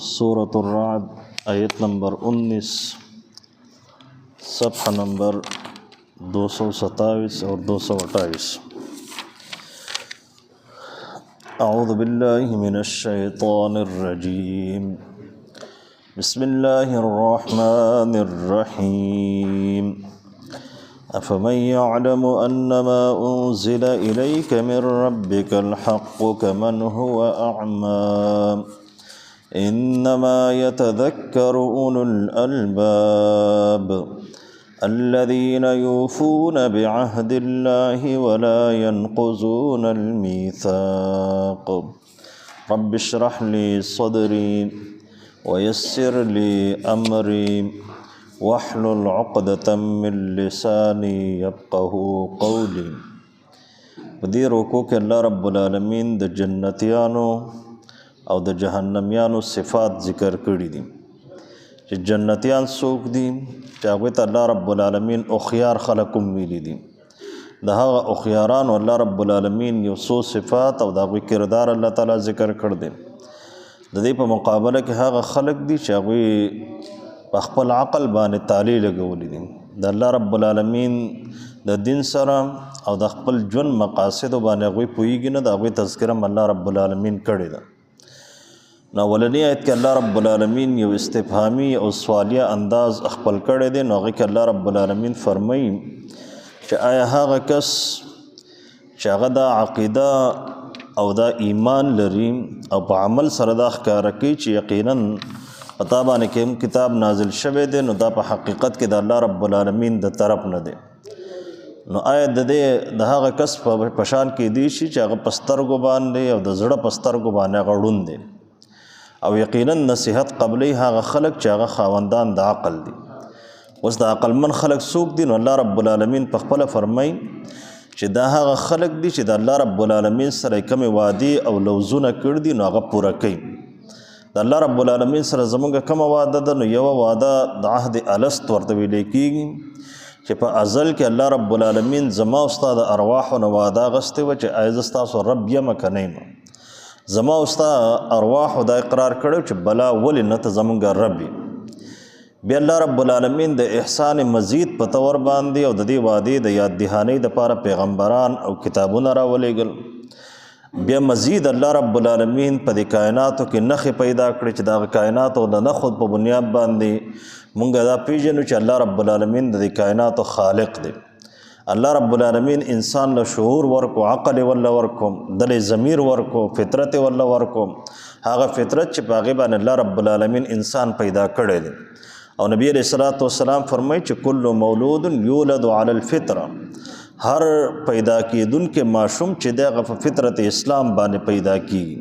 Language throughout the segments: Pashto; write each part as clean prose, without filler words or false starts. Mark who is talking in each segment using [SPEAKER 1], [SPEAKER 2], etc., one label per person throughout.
[SPEAKER 1] سورة الرعد آیت نمبر 19، صفحہ نمبر 227 اور 228۔ اعوذ باللہ من الشیطان الرجیم، بسم الله الرحمن الرحيم۔ أفمن يعلم أنما أنزل إليك من ربك الحق كمن هو أعمى إنما يتذكر أولو الألباب الذين يوفون بعهد الله ولا ينقضون الميثاق۔ رب اشرح لي صدري ويسر لي أمري واحلل عقدة من لساني يفقهوا قولي۔ په دې رکوع کې الله رب العالمین د جنتیانو او د جهنميانو صفات ذکر کړي دي، چې جنتیان څوک دي، چې هغوی ته الله رب العالمین هوښیار خلک هم ویلي دي۔ د هغه هوښیارانو الله رب العالمین یو څو صفات او د هغوی کردار الله تعالی ذکر کړ دی۔ د دې په مقابله کې هغه خلک دي چې هغوی په خپل عقل باندې تالې لګولي دي، د الله رب العالمین د دین سره او د خپل ژوند مقاصدو باندې هغوی پوهېږي نه، د هغوی تذکره هم الله رب العالمین کړې ده۔ نو اولني آیت کې الله رب العالمین یو استفهامي او سوالیه انداز خپل کړی دی۔ نو هغې کې الله رب العالمین فرمایي چې آیا هغه کس چې هغه دا عقیده او دا ایمان لري او په عمل سره دا ښکاره کوي چې یقینا په تا باندې کوم کتاب نازل شوی دی، نو دا په حقیقت کې د الله رب العالمین د طرف نه دی، نو آیا د دې د هغه کس په شان کې دی شي چې هغه په سترګو باندې او د زړه په سترګو باندې هغه ړوند دی؟ او یقینا نصیحت قبلې هغه خلک چې هغه خاوندان د عقل دي۔ اوس د عقلمن خلک څوک دي؟ نو الله رب العالمین په خپله فرمایي چې دا هغه خلک دي چې د الله رب العالمین سره یې کومې وعدې او لوظونه کړي دي، نو هغه پوره کوي۔ د الله رب العالمین سره زمونږ کومه وعده ده؟ نو یوه وعده د عهد الست ورته ویلی کېږي، چې په ازل کې الله رب العالمین زما او ستا د ارواحو نه وعده اخیستې وه چې آیا زه ستاسو رب یم که نه یم۔ زما او ستا ارواحو دا اقرار کړی چې بلا، ولې نه، ته زمونږ رب یې۔ بیا الله رب العالمین د احسان مزید په طور باندې او د دې وعدې د یاد دهانۍ دپاره پیغمبران او کتابونه راولېږل۔ بیا مزید الله رب العالمین په دې کائناتو کې نښې پیدا کړې، چې دغه کائناتو د نښو په بنیاد باندې مونږ دا پېژنو چې الله رب العالمین د دې کائناتو خالق دی۔ الله رب العالمین انسان له شعور ورکو، عقل یې ورله ورکو، دلې ضمیر ورکو، فطرت یې ورله ورکو، هغه فطرت چې په هغې باندې الله رب العالمین انسان پیدا کړی دی۔ او نبی علیہ الصلوۃ والسلام فرمایي چې کل مولود یولد علی الفطره، هر پیدا کېدونکی ماشوم چې دی هغه په فطرت اسلام باندې پیدا کېږي۔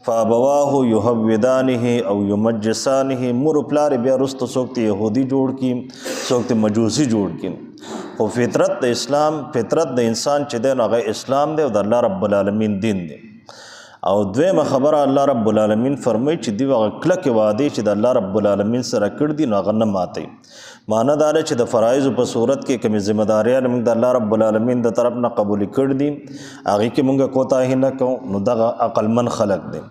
[SPEAKER 1] فابواه یهودانه او یمجسانه، مور او پلار یې بیا وروسته څوک ته یهودي جوړ کړي، څوک ته مجوسي جوړ کړي، خو فطرت د اسلام، فطرت د انسان چې دی نو هغه اسلام دی او د الله رب العالمین دین دی۔ او دویمه خبره الله رب العالمین فرمایي چې دوی هغه کلکې وعدې چې د الله رب العالمین سره کړې دي، نو هغه نه ماتوي۔ معنی دا ده چې د فرایضو په صورت کې کومې ذمه داریان موږ د الله رب العالمین د طرف نه قبولې کړې دي، هغې کې موږ کوتاهي نه کوو، نو دغه عقلمن خلک دی۔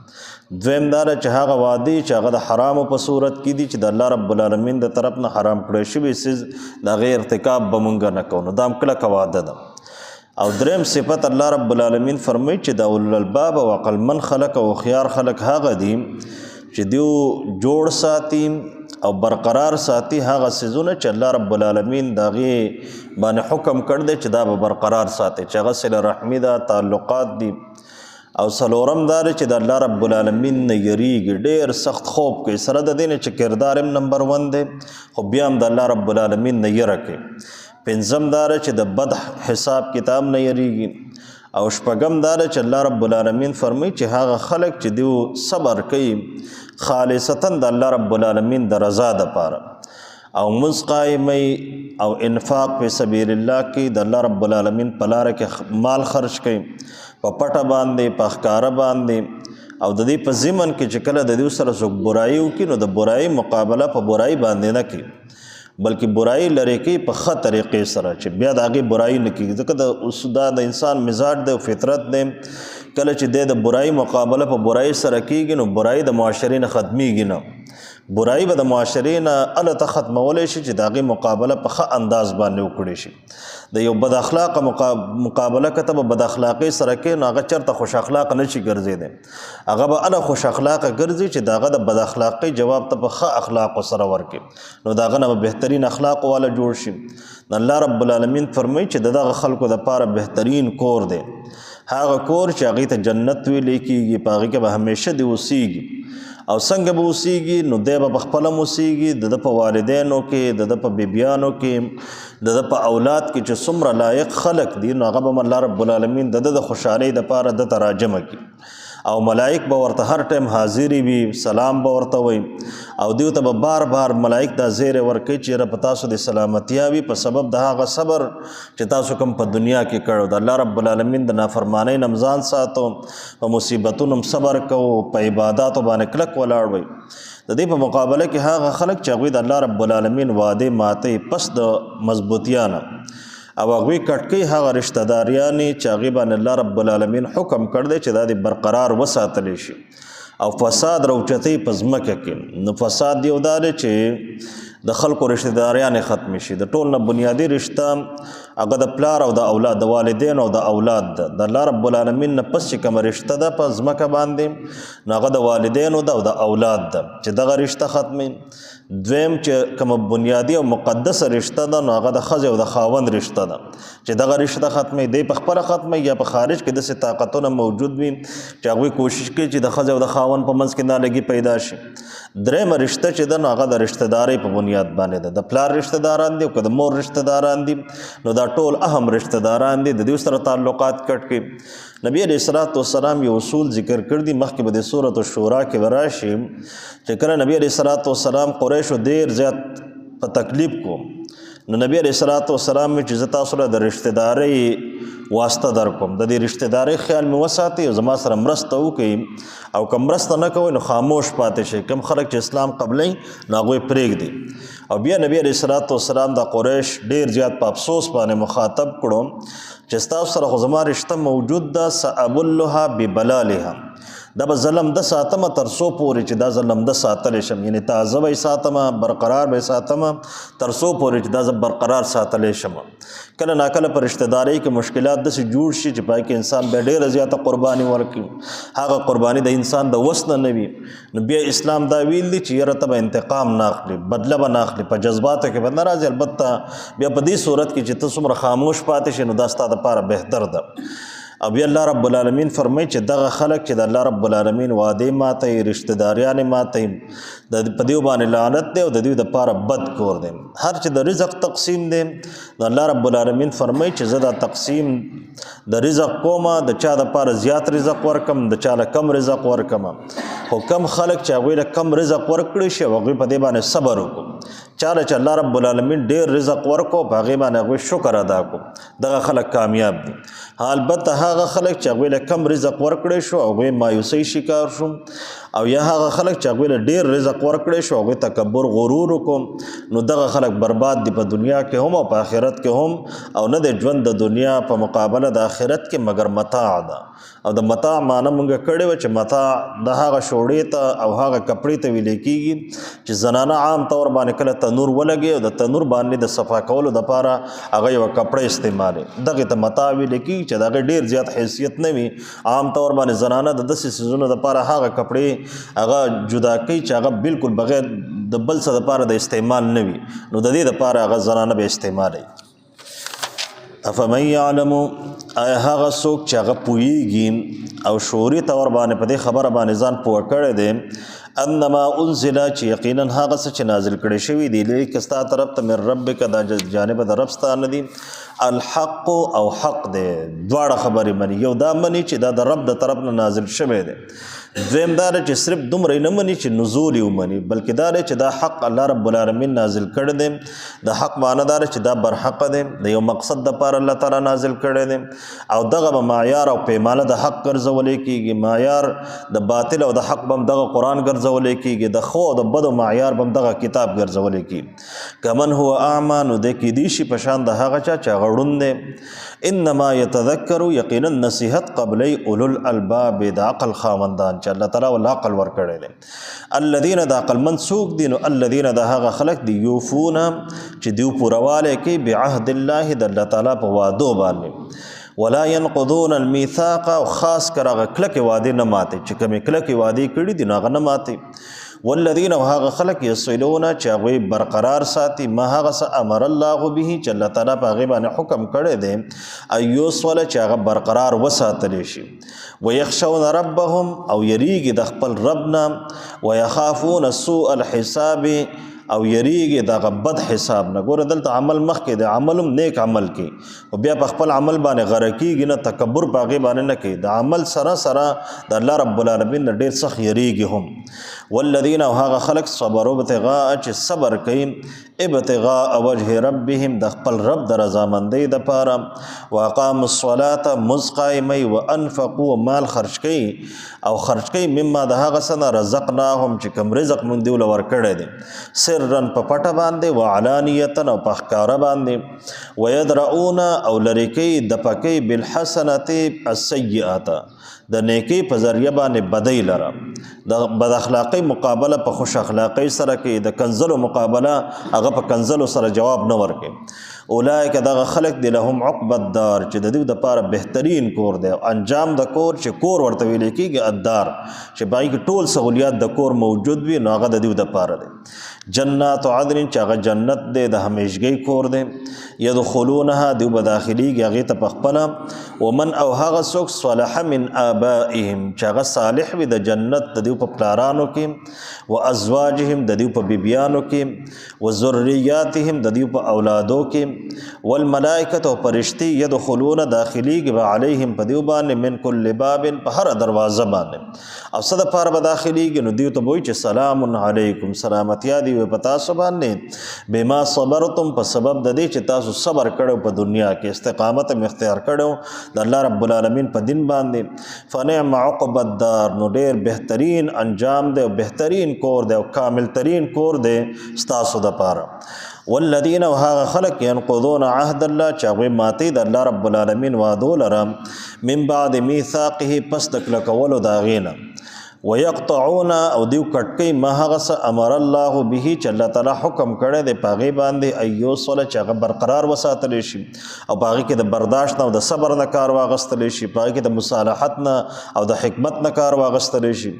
[SPEAKER 1] دویم دا ده چې هغه وعدې چې هغه د حرامو په صورت کې دي، چې د الله رب العالمین د طرف نه حرام کړی شوی څیز، د هغې ارتکاب به موږ نه کوو، نو دا هم کلکه وعده ده۔ او دریم صفت الله رب العالمین فرمایي چې د اولو الالباب او عقلمن خلک او هوښیار خلک هغه دي چې دیو جوړ ساتي او برقرار ساتي هغه څیزونه چې الله رب العالمین د هغې باندې حکم کړی دی چې دا به برقرار ساتي، چې هغه صله رحمي ده، تعلقات دي۔ او څلورم دا دی چې د الله رب العالمین نه یریږي، ډېر سخت خوب کوي، سره د دې نه چې کردار هم نمبر 1 دی، خو بیا هم د الله رب العالمین نه یره کوي۔ پنځم دا دی چې د بد حساب کتاب نه یریږي۔ او شپږم دا دی چې الله رب العالمین فرمایي چې هغه خلک چې دیو صبر کوي خالصتاً د الله رب العالمین د رضا دپاره، او مونځ قایموي او انفاق په سبیل الله کې د الله رب العالمین په لاره کې مال خرج کوي، په پټه باندې، په ښکاره باندې، او د دې په ضمن کې چې کله د دې سره څوک برایي وکړي، نو د برایي مقابله په برایي باندې نه کوي، بلکې برایي لرې کوي په ښه طریقې سره چې بیا د هغې برایي نه کېږي. ځکه د اوس دا د انسان مزاج دی او فطرت دی، کله چې دی د برایي مقابله په برایي سره کېږي نو برایي د معاشرې نه ختمېږي نه. برایي به د معاشرې نه هلته ختمولی شي چې د هغې مقابله په ښه انداز باندې وکړی شي. د یو بد اخلاقه مقابله که ته به بد اخلاقۍ سره کوې نو هغه چېرته خوش اخلاقه نه شي ګرځېدی، هغه به هله خوش اخلاقه ګرځي چې د هغه د بد اخلاقۍ جواب ته په ښه اخلاقو سره ورکړي، نو د هغه نه به بهترین اخلاق والا جوړ شي. الله رب العالمین فرمایي چې د دغه خلکو دپاره بهترین کور دی، هغه کور چې هغې ته جنت ویلی کېږي، په هغې کې به همیشه دی اوسېږي. او څنګه به اوسېږي؟ نو دی به په خپله هم اوسېږي، د ده په والدینو کې، د ده په بیبیانو کې، د ده په اولاد کې چې څومره لایق خلک دي نو هغه به هم الله رب العالمین د ده د خوشحالۍ دپاره ده ته راجمع کړي، او ملائک به ورته هر ټایم حاضرې وي، سلام به ورته وایي، او دیو ته به بار بار ملائک دا زیری ورکوي چې یاره په تاسو دې سلامتیا وي په سبب د هغه صبر چې تاسو کوم په دنیا کې کړو. د الله رب العالمین د نافرمانۍ نه هم ځان ساتو، په مصیبتونو هم صبر کوو، په عباداتو باندې کلک ولاړ وئ. د دې په مقابله کې هغه خلک چې هغوی د الله رب العالمین وعدې ماتوي پس د مضبوطیا نه، او هغوی کټکوي هغه رشته داریانې چې هغې باندې الله رب العالمین حکم کړی دی چې دا دې برقرار وساتلی شي، او فساد راوچتوي په ځمکه کې. نو فساد یو دا دی چې د خلکو رشته داریانې ختمې شي. د ټول نه بنیادي رشته هغه د پلار او د اولاد، د والدینو او د اولاد ده. د الله رب العالمین نه پس چې کومه رشته ده په ځمکه باندې نو هغه د والدینو ده او د اولاد ده چې دغه رشته ختمې. دویم چې کومه بنیادي او مقدسه رشته ده نو هغه د ښځې او د خاوند رشته ده چې دغه رشته ختمې، دی په خپله ختمې یا په خارج کې داسې طاقتونه موجود وي چې هغوی کوشش کوي چې د ښځې او د خاوند په منځ کې نالګي پیدا شي. درېیمه رشته چې ده نو هغه د رشته دارۍ په بنیاد باندې ده، د پلار رشته داران دي او که د مور رشته داران دي نو دا ټول اهم رشته داران دي، د دوی سره تعلقات کټ کړي. نبی علیه الصلاة والسلام یو اصول ذکر کړ دي، مخکې به د سورة الشورا کې به راشي چې کله نبی علیه الصلاة والسلام قریشو ډېر زیات په تکلیف کو، نو نبی علیه الصلاة والسلام چې زه تاسو له د رشته دارۍ واسطه در کوم، د دې رشته دارۍ خیال مې وساتئ او زما سره مرسته وکړئ، او که مرسته نه کوئ نو خاموش پاتې شئ، کوم خلک چې اسلام قبلوي نو هغوی پرېږدي. او بیا نبی علیه الصلاة والسلام د قریش ډېر زیات په افسوس باندې مخاطب کړو چې ستاسو سره خو زما رشته موجود ده، سأبلها ببلالها، دا به زه لمده ساتمه تر څو پورې چې دا زه لمده ساتلی شم، یعنې تازه به یې ساتمه، برقرار به یې ساتمه تر څو پورې چې دا زه برقرار ساتلی شم. کله ناکله په رشته دارۍ کې مشکلات داسې جوړ شي چې پای کې انسان بیا ډېره زیاته قرباني ورکړي، هغه قرباني د انسان د وس نه نه وي. نو بیا اسلام دا ویل دي چې یاره ته به انتقام نه اخلي، بدله به نه اخلي، په جذباتو کې به نه راځي. البته بیا په دې صورت کې چې ته څومره خاموش پاتې شې نو دا ستا دپاره بهتر ده. او بیا الله رب العالمین فرمایي چې دغه خلک چې د الله رب العالمین وعدې ماتوي، رشته داریانې ماتوي، د په دیو باندې لعنت دی او د دوی دپاره بد کور دی. هر چې د رزق تقسیم دی نو الله رب العالمین فرمایي چې زه دا تقسیم د رزق کومه، د چا دپاره زیات رزق ورکم، د چا له کم رزق ورکم. خو کم خلک چې هغوی له کم رزق ورکړی شي او هغوی په دې باندې صبر وکړو، چا له چې الله رب العالمین ډېر رزق ورکړو په هغې باندې هغوی شکر ادا کړو، دغه خلک کامیاب دي. البته هغه خلک چې هغوی له کم رزق ورکړی شو هغوی مایوسۍ شکار شو، او یا هغه خلک چې هغوی له ډېر رزق ورکړی شو هغوی تکبر غرور وکړو، نو دغه خلک برباد دي په دنیا کې هم او په آخرت کې هم، او نه د ژوند د دنیا په مقابله د آخرت کې مګر متاع ده. او د متاع معنی مونږ کړې وه چې متاع د هغه شوړې ته او هغه کپړې ته ویلی کېږي چې زنانه عام طور باندې کله تنور ولګي او د تنور باندې د صفا کولو دپاره هغه یوه کپړه استعمالوي، دغې ته متاع ویلی کېږي چې د هغې ډېر زیات حیثیت نه وي. عام طور باندې زنانه د داسې څیزونو دپاره هغه کپړې هغه جدا کوي چې هغه بالکل بغیر د بل څه دپاره د استعمال نه وي، نو د دې دپاره هغه زنانه به استعمالوي. افمن یعلم، آیا هغه څوک چې هغه پوهېږي او شعوري طور باندې په دې خبره باندې ځان پوه کړی دی، انما انزل، چې یقینا هغه څه چې نازل کړی شوي دي الیک ستا طرف ته، من ربک، دا جانب د رب ستا نه دي، الحق او حق دی. دواړه خبرې مني، یو دا مني چې دا د رب د طرف نه نازل شوی دی، دویم دا دی چې صرف دومره یې نه مني چې نزول یې ومني، بلکې دا دی چې دا حق الله رب العالمین نازل کړی دی. د حق معنی دا دی چې دا برحقه دی، د یو مقصد دپاره الله تعالی نازل کړی دی. او دغه به معیار او پیمانه د حق ګرځولې کېږي، معیار د باطل او د حق به هم دغه قرآن ګرځولې کېږي، د ښو او د بدو معیار به هم دغه کتاب ګرځولې کېږي. کمن هو اعما، نو دی کېدی شي په شان د هغه چا چې هغه ړوند دی. انما یتذکر، یقینا نصیحت قبلوي اولو الالباب، د عقل خاوندان چې الله تعالی ورله عقل ورکړی دی. الذین، د عقلمند څوک دي؟ نو الذین، د هغه خلک دي، یوفون، چې دیو پوروالی کوي، بعهد الله، د الله تعالی په وعدو باندې، ولا ينقضون الميثاق، او خاص کر هغه کلکې وعدې نه ماتې، چې کومې کلکې وعدې کړي دي نو هغه نه ماتې. والذین، او هغه خلک، یصلون، چې هغوی برقرار ساتي، ما هغه څه، امر الله به، چې الله تعالی په هغې باندې حکم کړی دی، ان یوصل، چې هغه برقرار وساتلی شي. ویخشون ربهم، او یریږي د خپل رب نه، ویخافون سوء الحساب، او یریږي دغه بد حساب نه. ګوره دلته عمل مخکې دی، عمل هم نیک عمل کوي او بیا په خپل عمل باندې غره کېږي نه، تکبر په هغې باندې نه کوي، د عمل سره سره د الله رب العالمین نه ډېر سخت یریږي هم. والذین، او هغه خلک، صبروا ابتغاء، چې صبر کوي، ابتغاء وجه ربهم، د خپل رب د رضامندۍ دپاره، واقاموا الصلاة، مونځ قایموي، وانفقوا، مال خرج کوي، او خرج کوي، مما، د هغه څه نه، رزقناهم، چې کوم رزق مونږ دیو له ورکړی دی، سرا، په پټه باندې، وعلانیتا، او په ښکاره باندې، ویدرؤون، او لرې کوي، دفع کوي، بالحسنة السیئة، د نیکۍ په ذریعه باندې بدۍ لره، د بد اخلاقۍ مقابله په خوش اخلاقۍ سره کوي، د کنزلو مقابله هغه په کنزلو سره جواب نه ورکوي. اولئک، دغه خلق دی، لهم عقبى الدار، چې د دوی دپاره بهترین کور دی، انجام د کور، چې کور ورته ویل کېږي الدار، چې په هغې کې ټول سهولیات د کور موجود وي، نو هغه د دوی دپاره دی. جنات عدن، چې هغه جنت دی، د همیشګۍ کور دی، یدخلونها، دوی به داخلیږي هغې ته په خپله، ومن، او هغه څوک، صلح من آبائهم، چې هغه صالح وي د جنت د دوی په پلارانو کې، و ازواجهم، د دوی په بیبیانو کې، و ذریاتهم، د دوی په اولادو کې، والملائکة، او فرشتې، یدخلون، داخلیږي به، علیهم، په دوی باندې، من کل باب، په هره دروازه باندې. او څه دپاره به داخلیږي؟ نو دوی ته به وایي چې سلام علیکم، سلامتیا دی وي په تاسو باندې، بما صبرتم، په سبب د دې چې تاسو صبر کړو په دنیا کې، استقامت هم اختیار کړو د الله رب العالمین په دین باندې. فنعم عقب الدار، نو ډیر بهترین انجام دی او بهترین کور دی او کامل ترین کور دی ستاسو دپاره. والذین، او هغه خلق، ينقضون عهد الله، چې هغوی ماتوي د الله رب العالمین وعدو لره، من بعد میثاقه، پس د کلکولو د هغې نه، ويقطعون، او دیو کټ کوي، ما هغه څه، امر الله به، چې الله تعالی حکم کړی دی په هغې باندې، ان یوصل، چې هغه برقرار وساتلی شي، او په هغې کې د برداشت نه او د صبر نه کار واغستلی شي، په هغې کې د مصالحت نه او د حکمت نه کار واغستلی شي.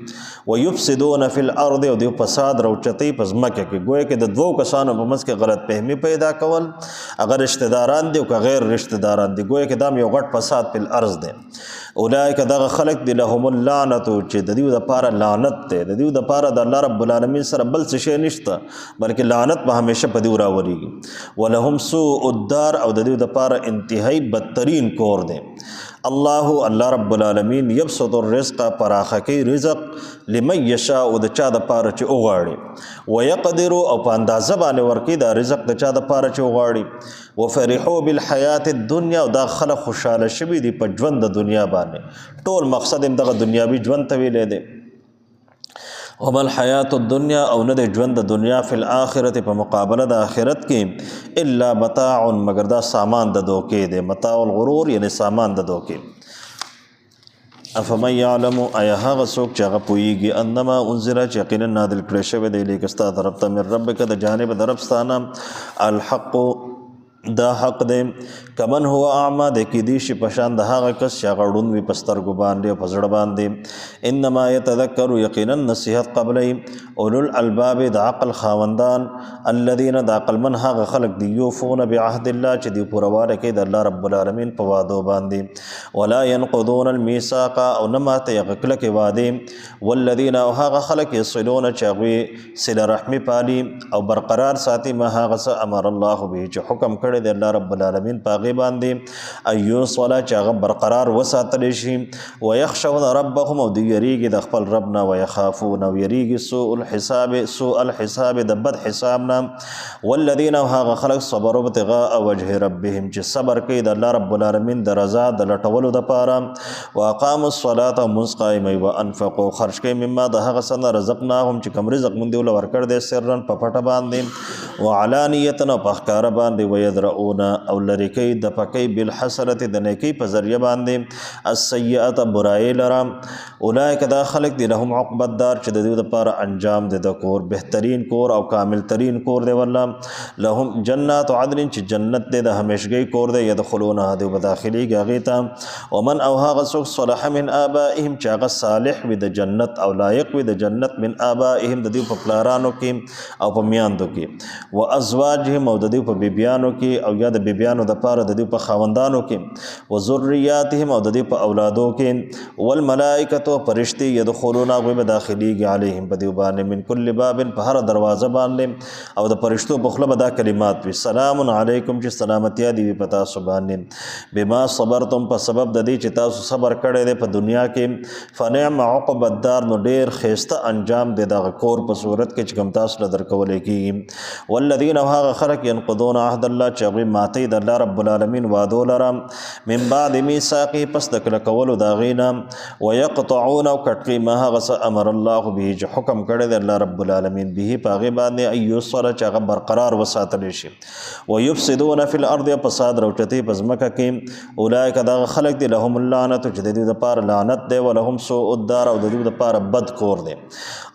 [SPEAKER 1] ویفسدون فی الارض، او دیو فساد راوچتوي په ځمکه کې. ګویا کې د دوو کسانو په منځ کې غلط فهمي پیدا کول، هغه رشته داران دي او که غیر رشته داران دي، ګویا کې دا یو غټ فساد فی الارض دی. اولئک، دغه خلق دی، لهم اللعنة، چې د دیو دپاره لعنت دی. د دیو دپاره د الله رب العالمین سره بل څه شی نشته، بلکې لعنت به همیشه په دیو راورېږي. ولهم سوء الدار، او د دیو دپاره انتهایی بدترین کور دی. الله، الله رب العالمین، یبسط الرزق، پراخه کوي رزق، لمن یشاء، د چا دپاره چې وغواړي، ویقدر، او په اندازه باندې ورکوي دا رزق د چا دپاره چې وغواړي. وفرحوا بالحیات الدنیا، او دا خلک خوشحاله شوي دي په ژوند د دنیا باندې. ټول مقصد هم دغه دنیاوي ژوند ته ویلی دی. وما الحیات الدنیا، او نه د ژوند د دنیا، فی الاخرة، په مقابله د آخرت کې، الا متاع، مګر دا سامان د دوکې دی، متاع الغرور، یعنی سامان د دوکې. افمن یعلم، آیا هغه څوک چې هغه پوهېږي، انما انزل، چې یقینا نازل کړی شوی دی، الیک، ستا طرف ته، من ربک، د جانب د رب ستا نه، الحق، دا حق دی، کمن هو اعما، د کېدی شي په شان د هغه کس چې هغه ړوند وي په سترګو باندې او په زړه باندې؟ انما یتذکر، یقینا نصیحت قبلوي، اولو الالباب، د عقل خاوندان، الذین، د عقلمن هغه خلق دي، یوفون بعهد الله، چې دوی پورهوالی کوي د الله رب العالمین په وعدو باندې، ولا ینقضون المیثاق، او نه ماتوي هغه کلکې وعدې، والذین، او هغه خلق، یصلون، چې هغوی صله رحمي پالي او برقرار ساتي، ما هغه څه، امر الله به، چې حکم کړی کړی دی الله رب العالمین په هغې باندې ایوصله چې هغه برقرار وساتلی شي. ويخشون ربهم او دوی یریږي د خپل رب نه، ويخافون او یریږي سوء الحساب د بد حساب نه. والذین او هغه خلک صبروا ابتغاء وجه ربهم چې صبر کوي د الله رب العالمین د رضا د لټولو دپاره، واقاموا الصلاة او لمونځ قایموي، وانفقوا خرج کوي مما د هغه څه نه رزقناهم چې کوم رزق مونږ دوی له ورکړ دی سرا په پټه باندې، وعلانیة او په ښکاره باندې، ویدرؤون او لرې کوي دفع کوي بالحسنة د نیکۍ په ذریعه باندې السیئة برایي لره. اولئک دا خلق دي لهم عقبی الدار چې د دوی دپاره انجام دی د کور، بهترین کور او کامل ترین کور دی. والله لهم جنات عدن چې جنت دی د همیشګۍ کور دی، یدخلونها دوی به داخلېږي هغې ته. ومن او هغه څوک صلح من آبائهم چې هغه صالح وي د جنت او لایق وي د جنت، من آبائهم د دوی په پلارانو کې او په میاندو کې، و ازواجهم او د دوی په بیبیانو کې، او یا د بیبیانو دپاره د دوی په خاوندانو کې، و ذریاتهم او د دوی په اولادو کې، والملائکة فرشتې یدخلون هغوی به داخلېږي علیهم په دوی باندې من کل باب په هره دروازه باندې، او د فرشتو په خوله به دا کلمات وي سلام علیکم چې سلامتیا دې وي په تاسو باندې، بما صبرتم په سبب د دې چې تاسو صبر کړی دی په دنیا کې، فنعم عقبی الدار نو ډېر ښایسته انجام دی دغه کور په صورت کې چې کوم تاسو له درکولی کېږي. والذین او هغه خلک ینقضون عهد الله چې هغوی ماتوي د الله رب العالمین وعدو لره، من بعد میثاقه پس د کلکولو د هغې نه، ویقطعون او کټ کوي ما هغه څه امر الله به چې حکم کړی دی الله رب العالمین به په هغې باندې، ان یوصله چې هغه برقرار وساتلی شي، ویفسدون فی الارض فساد راوچتوي په ځمکه کې. اولئک دغه خلک دي لهم اللعنة چې د دوی دپاره لعنت دی، ولهم سوء الدار او د دوی دپاره بد کور دی.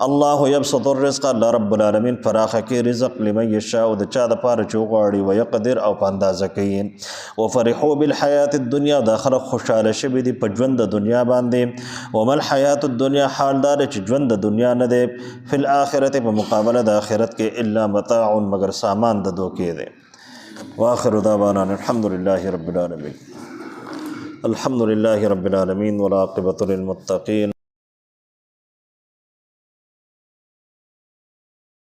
[SPEAKER 1] الله یبسط الرزق الله رب العالمین فراخه کوي رزق لمن یشاء د چا دپاره چې وغواړي، ویقدر او په اندازه کوي. وفرحوا بالحیاة الدنیا دا خلک خوشحاله شوي دي په ژوند د دنیا باندې. وما الحیاة الدنیا حال دا دی چې ژوند د دنیا نه دی فی الآخرة په مقابله د آخرت کې الا متاع مګر سامان د دوکې دی. وآخر دعوانا الحمد لله رب العالمین. الحمد لله رب العالمین والعاقبة للمتقین